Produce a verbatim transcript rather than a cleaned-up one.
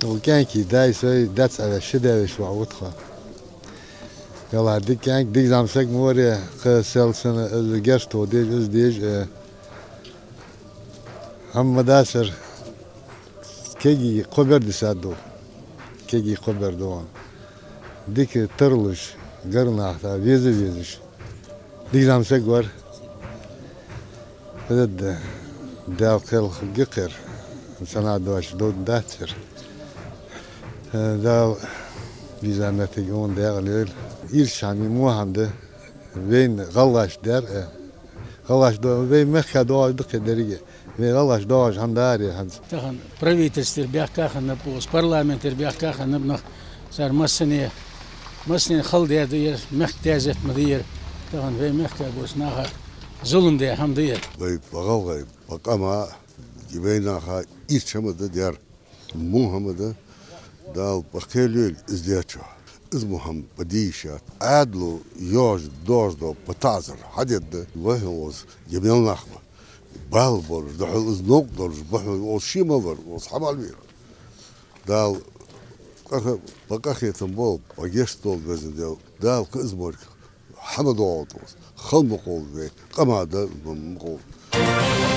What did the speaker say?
Укх кӀаьнка даьй сай дац а веш, ши даь веш ваха ву тхо. Ялла дика кӀаьнк, дика зӀамсаг ма вар, кхы сел сана из гешт то деш, из деш, э, хӀама ма дацар, кегий кхо бер дисад ду. Кегий кхо бер ду. Дика тарлуш, гарнахта веза везаш. Дика зӀамсаг вар. Хьададда, Дала кхел хургья кхер. Сана дош дод дацар. Э, Дала веза моттиг ун дегӀа лел. Ирча хӀама, мо хӀама да. Вайна гӀалгӀаша дар, э, гӀалгӀаша до-, вай мехка доагӀаш да-кх деррига. Вай гӀалгӀаша доагӀаш хӀама дар е хӀанз. Тахан правительствера бехк хиннаб, парламентера бехк хиннаб нах, цар массане, массане хала даь да ер, мехка тезет ма дий ер. Тахан вай мехка болча наха зулам даь хӀама да ер. Вай ба гӀалгӀай, ба къама, вай наха ирча хӀама да дар. Мо хӀама да, Дала ба кхел йойла из дечох. Из мо хӀама ба дийша. Ӏаьдало йоагӀаш доагӀаш да ба таӀазар хьадедда. Вай хьо оз я мел нах ба. Бала болаш да хьо, из новкъа долаш ба хьо, оз ше ма вар, оз хьа мел вера. Дала къаха-, ба къахетам бола, ба гешт дола Везан Даьла. Дала кхы из морг хьа ма доагӀалда оз. Хала ма кхолда вай, къама да ма кхолда.